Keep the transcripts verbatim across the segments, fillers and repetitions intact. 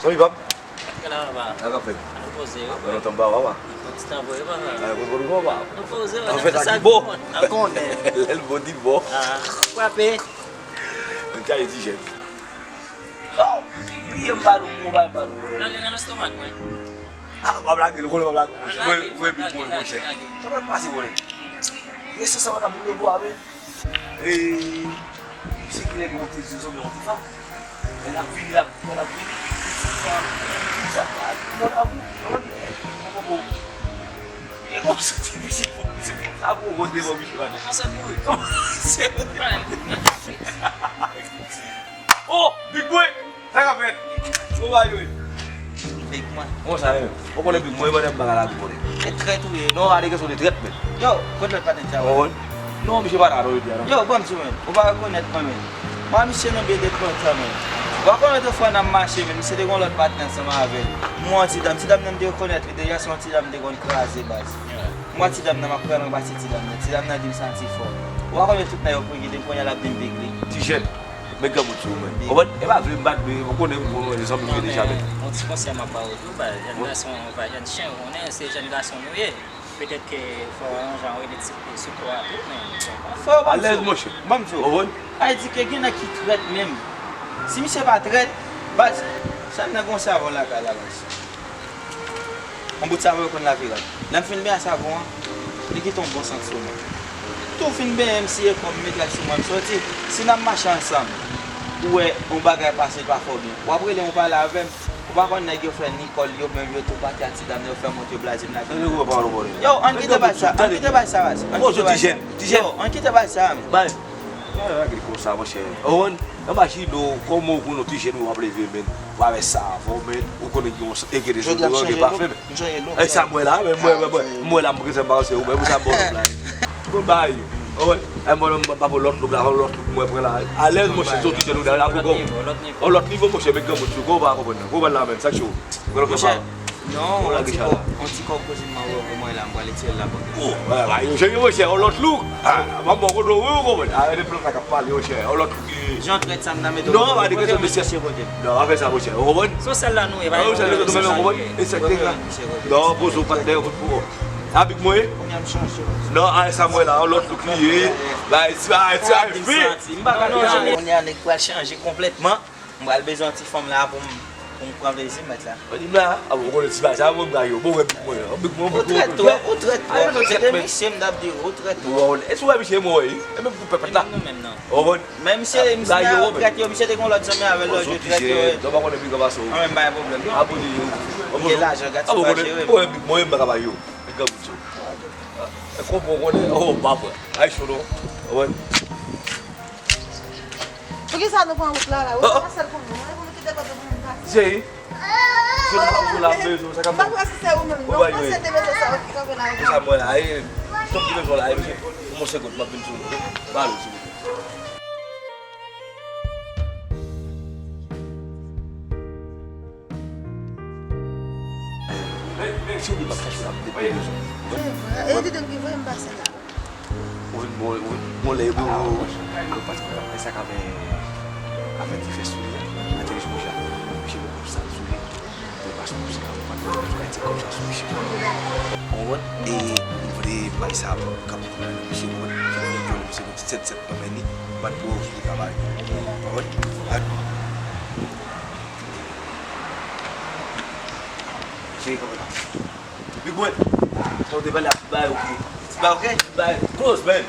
Wi, pap. Kòman w ye, papa? Sa k ap fèt? Nou poze, wi. Gen lontan m pa wè w, papa. Yon ti tan vre, papa. A, bon, bon, bon, papa. Nou poze, wi. Anfèt, sa ki bon. Ou konnen. Lè l bon, di bon. Ah, frape. Mwen ka di jèn. Oh, bliye m pa nou, m pa nou. Nan, nan lestomak mwen. Ah, w ap lage, nou konnen w ap lage. Voye, voye, voye, voye, chè. Sa pa pase, konnen. Reste sa, w ap boule bwa, men. E, misye genlè gen yon ti zizou, men yon ti fanm. Lè l ap vini, l ap, lè l ap vini. Sa pa, mon amour, mon amour. E konsa, ti misye, misye, sa pou yon devan misye, pa. Kòmanse pou li. Kòmanse pou li. Oh, Big Boy! Sa k ap fèt? Kòman w ye? Big Boy. Kòman sa ye? Ou konnen Big Boy, mwen menm bagay la tou konnen. E trèt ou ye. Non, ale kesyon de trèt, men. Yo, kote lòt patnè sa yo? Oh, non, misye pa la, non, jodi a, non. Yo, ban m di, men. Ou pa rekonèt mwen, men. Mwen, misye nan byen depi lontan, men. Ou pa konnen lòt fwa n ap mache, men. Misye te gen yon lòt patnè ansanm avè l. Mwen, yon ti dam, ti dam nan m te rekonèt li deja, se yon ti dam m te konn kraze, baz. Mwen, ti dam nan, m ap pran nan pase ti dam nan. Ti dam nan di m santi fò. Ou pa konnen tout nèg yo pou kite m, kounye a l ap di m Big Boy. Ti jèn. Men granmoun sou mwen. Ou konprann? E pa vle m bat, men ou konnen m gon zanmi m ye deja, men. Yon ti konsèy m ap ba w tou, ba, jèn gason, ba, jèn chen, ou konnen se jèn gason nou ye. Petèt ke fò yon jan rele ti sou kò a tou, men bon. Fò w ban m sou. Alèz, monchè. Ban m sou. Ou konprann? Sa vle di ke gen nèg ki trèt menm. Si misye pa trèt, baz, sa nan gon savon lakay la, baz. Yon bout savon yo konn lave rad. Lè m fin benyen ak savon an, li kite yon bon sant sou mwen. Tou fin benyen m, siye kò m, m met rad sou mwen, m soti. Si n ap mache ansanm, ou wè yon bagay pase l pa fè w byen, w ap rele m, ou pale avè m. Ou pa konn nèg yo fè Nicole yo, menm yo tou pati ak ti dam nan, yo fè mont yo blaze m lakay. Yo, ann kite bagay sa, ann kite bagay sa, baz. Ann kite bagay sa. Yo, ann kite bagay sa, men. Bay. Bagay konsa, monchè. Ou konprann? Imajine w, kòman w konn yon ti jèn ou ap leve, men. Ou avè savon, men. Ou konnen gen yon ege de zodorant, gen pafen, men. E sa m wè la, men mwen, mwen, mwen, mwen la, m prezan m pa se ou, men pou sa m bon la. Bon, bay. Ou konprann? E mwen, mwen pa pou lòt look la, lòt look mwen pran la. Alèz, monchè, se yon ti jèn ou la, la pou kò. Yon lòt nivo, monchè, men granmoun sou kò, ou pa konprann nan. Ou konprann la, men, sa k cho. Monchè, non, yon ti kòb, yon ti kòb kouzin m an wè pou mwen la, m pral etire l la pou mwen. Oh, wè, wè, yo, cheri, monchè, yon lòt look. Ah, m ap ba w kote w, wi, ou konprann. Ah, de plan sa k ap pale, monchè, yon lòt look. Jan trèt sa m nan mete w. Non, pa de kesyon de sèche kote. Non, pa fè sa, monchè, ou konprann? Se yon sèl la nou ye, pa gen pwoblèm. E sèk tèt la. Non, poze w patnè, ou konprann. Abik mwen. Kounye a m chanje. Non, a sa m wè la, yon lòt look li ye. Bay, ti, bay, ti, bay, fi. M pa ka non, kounye a nèg pral chanje konplètman. M pral bezwen yon ti fanm la pou m, pou m pran plezi m, mèt la. Mwen di m la, a bon, ou konnen ti bagay sa, mwen m gaye yo. Bon, wè big mwen, big mwen, big mwen. Ou trèt twòp, ou trèt twòp. Se te misye m t ap di, ou trèt twòp. E si w wè misye, mwen wè, e menm pou pèpèt la. Nou menm nan. Ou konprann? Men misye, misye trèt yo, misye te gen lòt zanmi avè l, lòt yo trèt yo. Non, pa konnen big pase w. Mwen menm, pa gen pwoblèm, non. Abone yo. Gen lajan, gad ti bagay jere. Mwen wè big mwen, m pa ka ba yo. Big up, big up. E konprann, ou konnen, oh, m pa pran. Ay, cho non. Ou konprann? Poukisa nou pran wout la la? Wout la pa sèl pou nou. Mwen pou nou kite kote pou moun pase. Jeri. Jeri, nou pa pou la bezwen sa k ap fèt. M pa kwè si se ou menm non. Ou pa panse de bezwen sa ou ki kanpe la. Pou sa mwen la, e, tout ki bezwen la, e, mesye, pou mwen senkant, m ap vin sou nou. Ba nou, silvouplè. Men, men, cheri, m ap chache w, m ap deplore w. E, e, e, di m ki voye m pase la. Ou vin bon, ou vin bon lè, epi ou, ou, ou pati konn ap fè sa k ap, eh, afè ti fès sou li a, ateri sou bouch la. Misye gen kòb sal sou li. Ou pase konsa, ou pa t konn ti kòb sa sou misye. Ou konprann? E m vle bay sa k ap misye, ou konprann? Misye gen yon ti sèt sèt nan men li, ou pa t pou ou sou li ka bay. Ou konprann? Cheri, kanpe la. Big Boy, sa w te pale a ti bay, ok. Ti bay, ok? Ti bay, close, man.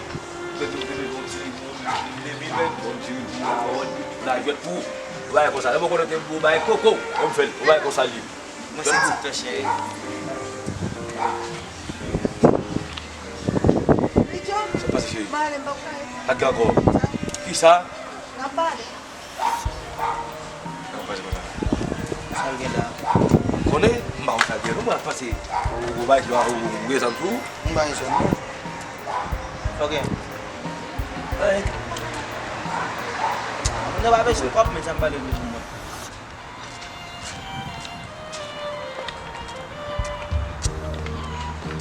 Mwen te, te, te, yon ti, yon, yon de mil, man. Yon ti, yon ti, yon la jwèt pou ou. Ou bay konsa. Lè mwen konnen te pou ou bay koko, mwen m fè l. Ou bay konsa li. Mwen se ti tan, cheri. Sa pase, cheri? Pa t gen ankò. Kisa? N ap pale. Sa l gen la? Konnen, m pa konn sa l gen non, mwen ap pase. Ou, ou bay dwa, ou, ou gen zam sou ou? M pa gen zam non. Ok. Anyen. Moun nan pa bezwen kòb, men sa m pale de pou mwen.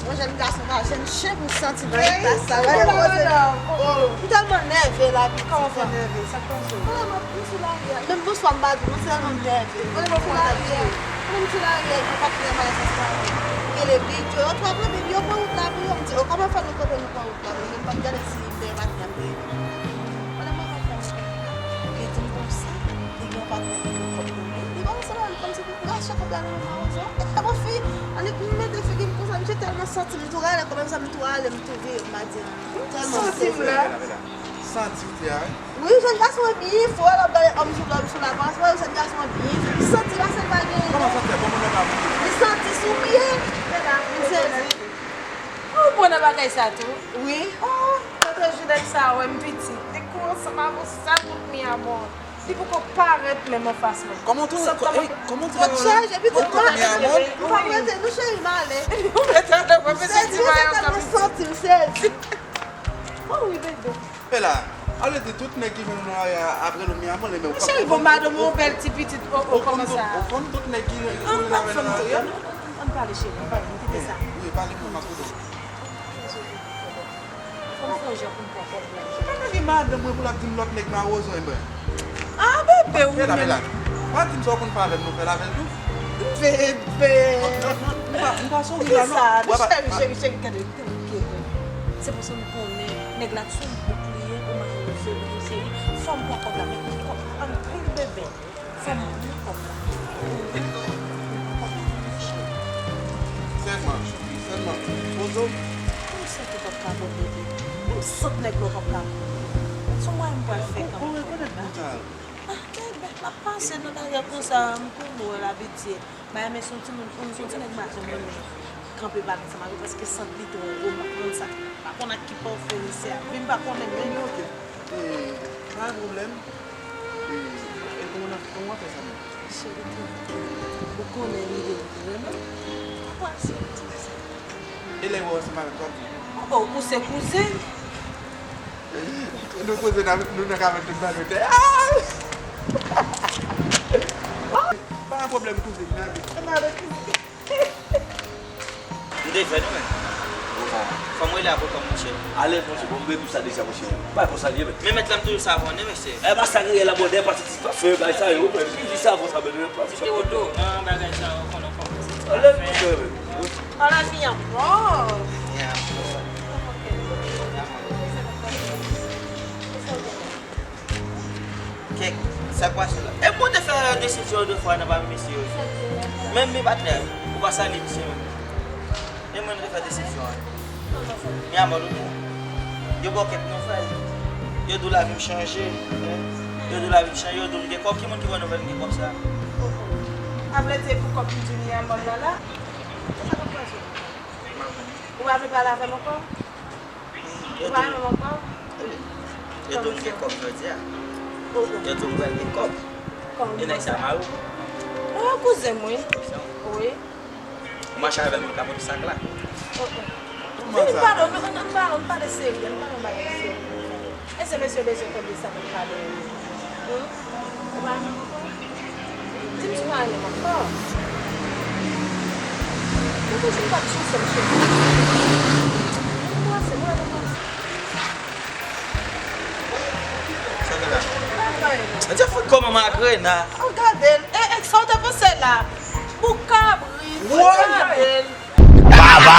Yon jèn gason pa jèn Chen m santi nan eta sa la. Gade poze. M tèlman nève la, pitit. Kòman fè nève? Sa k pase? Mwen, mwen sou lari a. Menm bonswa m pa di, mwen tèlman nève. Mwen sou lari a. Mwen sou lari a, yon patnè m al sou lari. Rele Bidjo, yo twò pran Bidjo, yo pran wout la pou yo. M di, o, kòman fè nou kote nou pran wout la? Mwen menm pa t gade si dèyè patnè m te rive. Pandan mwen pa t gade, li di m konsa, li gen yon patnè ki gen kòb pou li. Li pa konsa la, li kòmsi pou rache kòb la nan men mawozo. E mwen fi, annik m mete figi m konsa, misye tèlman santi m tou rale, kòmsi m tou rale, m tou vire, m pa di anyen. Tèlman m sezi. Santi w te a, wi. Wi, jèn gason an byen fò, l ap gade òm sou lòm sou lavan, se vre, jèn gason an byen fò. Li santi la, se pa gen. Kòman sa fè? Kòman nèg la pou li santi sou pye? M sezi. Ou bon nan bagay sa tou? Wi. Oh, tante Juliette sa wè m pitit. Li kou ansanm avè w sa tout mi amor. Li poko parèt menm anfas mwen. Kòman w tou, kòman w tou? Kòt chaje, pitit mwen. Ou pa prete, nou cheri m ale. Ou mete ale, mwen pete ti mayo kòm santi m sezi. Oh wi, bebe. Pela, ale di tout nèg ki jwenn ou nan lari a ap rele w mi amor, li menm. Cheri, bon, madanm ou bèl ti pitit, o, o, kòman sa? Ou konn tout nèg ki jwenn ou nan lari a? Ann pale, cheri, ann pale, m kite sa. Wi, pale pou m ap koute w. Fò m fè yon jan pou m pran kòb la. Ou pa nan vi madanm mwen pou l ap di m lòt nèg mawozo, enben. Ah, bebe, ou menm. Pela, pela. Pa di m sa w konn fè avè m, nou fè l avè l tou. Bebe. Non, non, non, m pa, m pa sou ri la, non. Kisa? Cheri, cheri, cheri, gade. Se paske m konnen nèg la t sou bouk li ye, ou mawozo li, cheri. Fò m pran kòb la, men kòb la anpil, bebe. Fò m pran kòb la. Sèlman, sèlman, poze w. M santi kòb ka bon, bebe. M santi nèg la kòb ka bon. Sou mwen m pral fè kanmenm. Ou rekonèt moun sa yo? Ah, bebe, m ap pase nan lari a konsa, m konnen w abitye. Mwen renmen se yon timoun, m se yon ti nèg mache, mwen renmen kanpe pale ansanm avè l paske sant li twò wo, m pa konn sa. M pa konn ak ki pafè misye ap vin, m pa konnen menm. Ebyen, oke. E, pa gen pwoblèm. E, e kòman w ap, kòman w ap fè sa menm? Cheri, ou konnen li vin vrèman. Papa, se yon ti mesye. E lè w wè w ansanm avè l, sa w ap di? Oh, oh, ou se kouzen. Nou kouzen, n ap, nou nan ka fè tout bagay. Ah! Pa gen pwoblèm, kouzen, n ale. N ale, kouzen. M te fè nou menm. Fò m rele avoka m, monchè. Alèz, monchè, bon, m retou sa deja, monchè. Pa konsa l ye, men. Men mèt la, m toujou sa konnen, mesye. E pa sa gen la, bòdè, pati ti pa fè bagay sa yo, men. Ki sa, bon, sa, men, men, pa fè sa. Ki oto, nan bagay sa yo, konnen kòman se ti pa fè. Alèz, monchè, men. Ala mi amor. Mi amor. Kèk, sa k pase la? E mwen te fè desepsyon de fwa nan pami mesye yo. Menm mi patnè, ou pa salye misye menm. E mwen te fè desepsyon an. Mi amor, nou bon. Yo bòkèt nou fè. Yo di w lavi m chanje. Yo di w lavi m chanje, yo di w m gen kòb. Ki moun ki wè nou fè n gen kòb sa? A vle di, e pou kòb m di mi amor la la? Sa k ap pase? Ou pa vle pale avè m ankò? Yo di m, yo di m gen kòb jodi a. Yo di m pral gen kòb. E nèg sa mari w? Ah, kouzen m, wi. Wi. Ou mache avè l, mwen ka pote sak la. Vin pale, nou, nou pale, nou pale serye, nou pale yon bagay serye. Èske mesye bezwen tande sa pou l pale? Ou pa renmen m ankò? Di m si w pa renmen m ankò. Mwen toujou m pa t sou sèl cheri. Mwen panse, mwen mwen panse. Sa fè la? Bagay. Sa fout kòman magrena? Al gade l. E, e, sa w te panse la? Bouk kabrit. Woy! Al gade l. Baba!